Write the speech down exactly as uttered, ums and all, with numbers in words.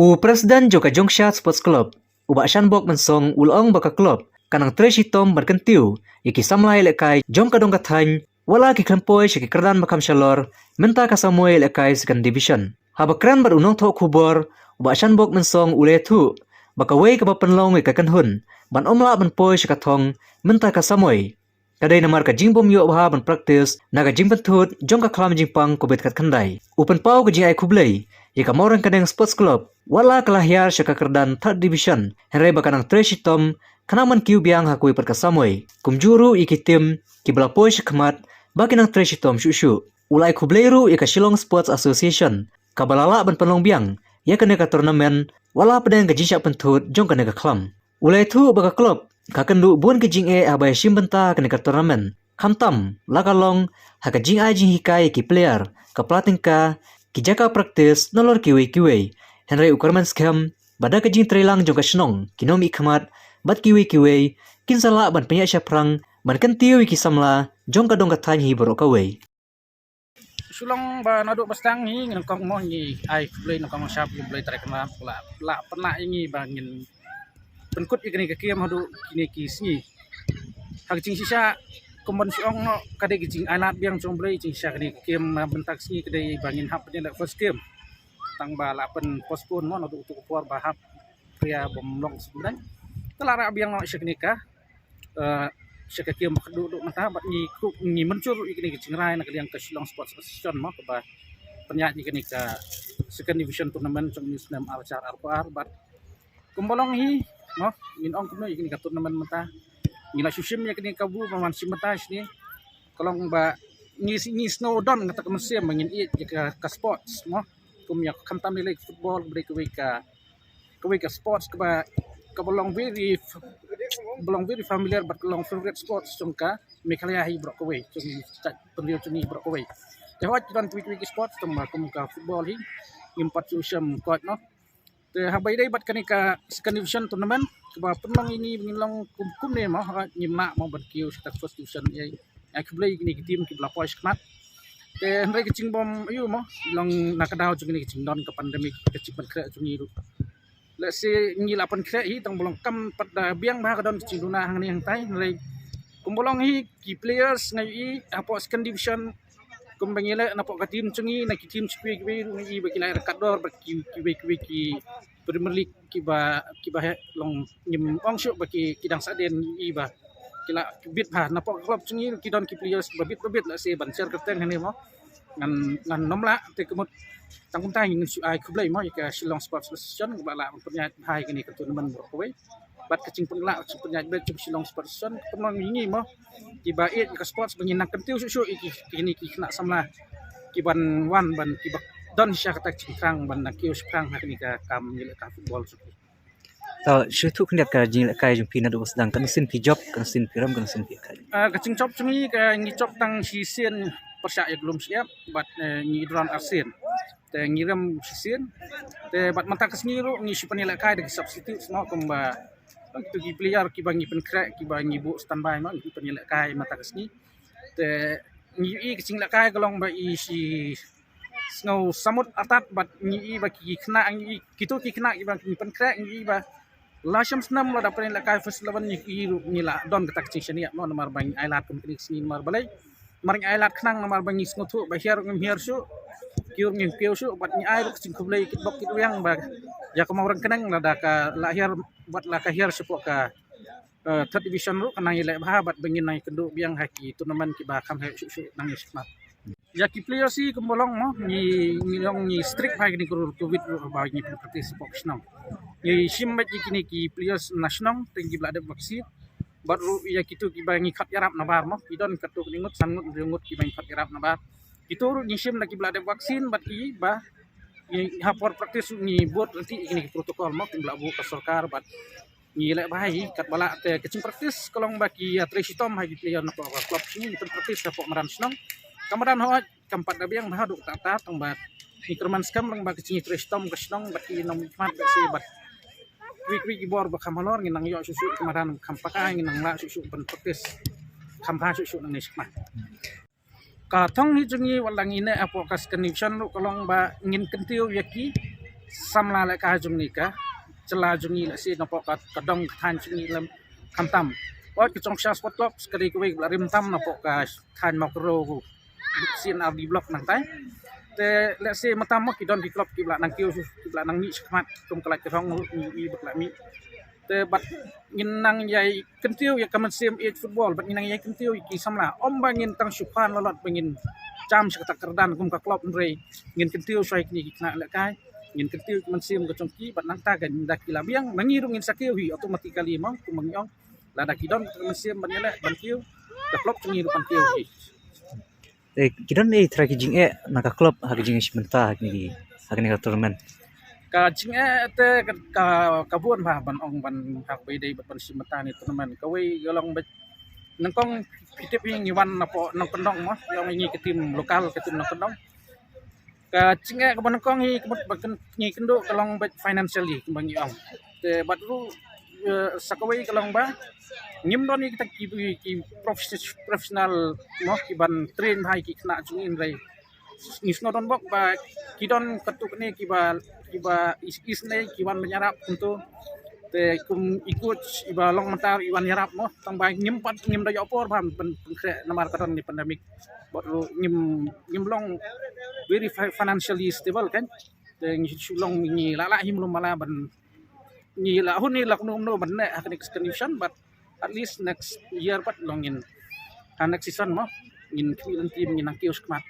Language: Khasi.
U President jong ka Jongshad Sports Club, u Bah Shanbok Mynsong, u la ong ba ka club ka nang trei shitom ban kyntiew ïa ki samla ïalehkai jong ka dong ka thaiñ, wat la ki khlem poi sha ki kyrdan ba kham shalor mynta ka samoi ïalehkai Second Division. Haba kren bad u nongthoh khubor, u Bah Shanbok Mynsong u la ïathuh ba kawei kaba pynlong ïa ka kynhun ban ym lah ban poi sha ka thong mynta ka samoi ka dei namar ka jingbym ïoh bha ban practice na ka jingpynthut jong ka khlam jingpang Covid khatkhyndai. U pynpaw ka jingai khublei ïa ka Mawryngkneng Sports Club, wat la ka la hiar sha ka kyrdan Third Division, hynrei ba ka nang trei shitom khnang ban kiew biang ha kawei pat ka samoi, kumjuh ruh ïa ki team kiba la poi shakhmat ba ki nang trei shitom shuh shuh. U la ai khublei ruh ïa ka Shillong Sports Association kaba la lah ban pynlong biang ïa kane ka tournament, wat la pdeng ka jingshah pynthut jong kane ka khlam. U la ïathuh ba ka club ka kynduh bun ki jingeh haba ïashim bynta kane ka tournament, khamtam la ka long ha ka jingai jinghikai ïa ki player, ka pla tyngka, ki jaka practice nalor kiwei kiwei. Hynrei u kyrmen skhem ba da ka jingtrei lang jong ka shnong, ki nongmihkhmat bad kiwei kiwei kin sa lah ban pynïaid shaphrang ban kyntiew ïa ki samla jong ka dong ka thaiñ hi baroh kawei. Shu long ba naduh ba sdang hi, ngi nyngkong mo ngi ai khublei, nyngkong shap khublei Trai Kynrad ba la, la pynlah ïa ngi ba ngin pynkut ïa kane ka kem haduh kine ki sngi. Ha ka jingshisha kumban shu ong noh, ka dei ka jingai lad biang jong U Blei, jingshisha kane ka kem mynta ka sngi ka dei ba ngin hap pynïaleh first game. Tang ba la pyn postpone mo naduh utu u por ba hap pria bym long sngewbha. Te la rah biang noh sha kane ka, eh, sha ka kem ba khatduh duh mynta, bad ngi kup, ngi mynjur ïa kane ka jingrai na ka liang ka Shillong Sports Association mo, kaba pynïaid ïa kane ka Second Division Tournament jong une u snem ar hajar arphew ar. Bad kumba long hi mo, ngin ong kumno ïa kane ka tournament mynta, ngi la shu shim ïa kane ka kabu ba ngan shim mynta shane. Ka long ba ngi, ngi sngew don kata ka mynsiem ba ngin ïeit ïa ka, ka sports mo, kum ïa khamtam ïa lei football, ba dei kawei ka, kawei ka sports kaba, kaba long very, ba long very familiar bad ka long favorite sports jong ka Meghalaya hi baroh kawei, jong ka pynriew jong ngi baroh kawei. Te hooid ki don kiwei kiwei ki sports tang ba kum ka football hi ngim pat shu shem koit noh. Te haba ïadei bad kane ka Second Division Tournament kaba pynlong ïa ngi ba ngin long kum, kumne mo, hooid ngim lah mo ban kiew sha ka First Division, ïa, ïa khublei ïa kine ki team kiba la poi shakhmat. Te hynrei ka jingbym aiu mo, long na ka daw jong kane ka jingdon ka pandemic, ka jingpynkhreh jong ngi ruh. Lehse ngi la pynkhreh hi tang ba long kam pat da biang bha ka don ka jingduna hangne hangtai, hynrei kumba long hi ki players nga ïohi hapoh Second Division kumba ngi leh napoh ka team jong ngi, na ki team kiwei kiwei ruh nga ïohi ba ki la ïa ryngkat dor bad ki, kiwei kiwei ki Premier League kiba, kiba heh long, ngim ong shuh ba ki, ki dang sah dien, nga ïohi ba ki la bit bha. Napoh ka club jong ngi ki don ki players ba bit ba bit, lehse ban share kyrteng hangne mo ngan, ngan nym lah, te ka mut tang kumta ngin shu ai khublei mo ïa ka Shillong Sports Association kaba la lah ban pynïaid bha ïa kane ka tournament baroh kawei. Bad ka jingpynlah, ka jingpynïaid beit jong Shillong Sports Association ka pynlong ïa ngi mo kiba ïeit ïa ka sports ba ngin nang kyntiew shuh shuh ïa ki, kine ki khynnah samla kiban wan ban, kiba don shisha kata ka jingthrang ban nang kiew shaphrang ha kane ka kam ïalehkai football jong ki. To, shu ïathuh khyndiat ka jingïalehkai jong phi naduh ba sdang, katno sien phi jop, katno sien phi rem, katno sien phi ïalehkai? Ah, ka jingjop jong ngi, ka ngi jop tang shisien pyrshah ïa ka lum shyiap bad, eh, ngi don arsien. Te ngi rem shisien. Te bad mynta ka sngi ruh ngi shu pynïalehkai da ki substitute mo, kumba, ah, kito ki player kiba ngi pynkhreh, kiba ngi buh standby mo, ngi pynïalehkai mynta ka sngi. Te ngi ïohi ka jingïalehkai ka long ba i shi sngew samut artat bad ngi ïohi ba ki khynnah, ngi ïohi kito ki khynnah kiba ngi pynkhreh, ngi ïohi ba la shem snem lada pynïalehkai first eleven, ngi ïohi ruh ngi la don kata ka jingshaniah mo, namar ba ngi ailad kum kine ki sngi namar balei. Namar ngi ailad khnang namar ba ngi sngewthuh ba hiar ruh ngim hiar shuh, kiew ruh ngim kiew shuh, bad ngi ai ruh ka jingkhublei kitbok kitwiang ba ïa ka Mawryngkneng lada ka la hiar bad la ka hiar shapoh ka, eh, Third Division ruh ka nang ïaleh bha bad ba ngin nang ïakynduh biang ha ki tournament kiba kham heh shuh shuh nangne shakhmat. Ïa ki players hi kumba long mo, ngi, ngi long ngi strict bha ïa kine ki rule Covid ruh ba ngi pynpractice hapoh ka shnong. Ngi shim beit ïa kine ki players na shnong tang kiba la dep vaccine. Bad ruh ïa kito kiba ngi khot ïarap nabar mo, ki don katto katne ngut, san ngut, hynriew ngut kiba ngi khot ïarap nabar. Kito ruh ngi shim da kiba la dep vaccine bad kiba ngi ha por practice ruh ngi bud lynti ïa kine ki protocol mo kiba la buh ka sorkar bad ngi leh bha hi katba lah. Te ka jingpractice ka long ba ki ïatrei shitom ha ki player napoh ka club, ngi pynpractice hapoh madan shnong. Ka madan hooid kam pat da biang bha haduh katta katta, tang ba ngi kyrmen skhem lang ba ka jingïatrei shitom ka shnong bad ki nongmihkhmat ka shi bad kiwei kiwei ki bor ba kham halor ngin nang ïoh shuh shuh ka madan kham paka, ngin nang lah shuh shuh ban practice kham bha shuh shuh nangne shakhmat. Ka thong hi jong ngi wat la ngi neh hapoh ka Second Division ruh ka long ba ngin kyntiew ïa ki Samla lehkai jong ngi ka jylla jong ngi, lehse napoh ka dong ka thaiñ jong ngi lem, khamtam wat ka Jongshang Sport Club ka dei kawei ka ba la rim tam napoh ka thaiñ Mawkyrwat, C and R D Block nangtai. Te lehse mynta mo ki don ki club ki ba la nang kiew, ki ba la nang mih shakhmat kum ka Laitkyrhong, ngi i ba la mih. Te bad ngin nang ïai kyntiew ïa ka mynsiem ïeit football, bad ngin nang ïai kyntiew ïa ki samla, ym ba ngin tang shu pan lalot ba ngin jam sha kata ka kyrdan kum ka club, hynrei ngin kyntiew shuwa ïa kine ki khynnah lehkai, ngin kyntiew ïa ka mynsiem ka jong ki, bad nangta ka da ki la biang, ma ngi ruh ngin sa kiew hi automatically mo, kum ba ngi ong, lada ki don ka mynsiem ban ïaleh ban kiew, ka club jong ngi ruh ban kiew hi. Eh, ki don ei trai ki jingeh na ka club ha ka jingshim bynta ha kine ki, ha kane ka tournament? Ka jingeh te ka, ka, ka bun bha ban ong ban ha kaba ïadei bad ban shim bynta ne tournament. Kawei ka long bad nyngkong, phi tip hi ngi wan napoh Nongkyndong mo, ïa ngi ka team local, ka team Nongkyndong. Ka jingeh kaba nyngkong hi ka mut ba ngi kynduh ka long bad financially kumba ngi ong. Te bad ruh, eh, sa kawei ka long ba ngim don ïa kita ki, ki profes-, professional mo ki ban train bha ïa ki khynnah jong ngi, hynrei ngi sngewdon bok ba ki don katto katne ki ba, ki ba is, is ne ki wan ban ïarap kumto. Te kum i coach i ba long mynta i wan ïarap mo, tang ba ngim pat, ngim da ïoh por bha ban pynkhreh namar ka don ne pandemic. Bad ruh ngim, ngim long very fi-, financially stable kan. Te ngi shu long ngi la lah hi mlum mala ban, ngi la hun hi la kumno kumno ban neh ha kane ka condition, but at least next year pat long ngin, ha next season mo, ngin khmih lynti ngin nang kiew shakhmat.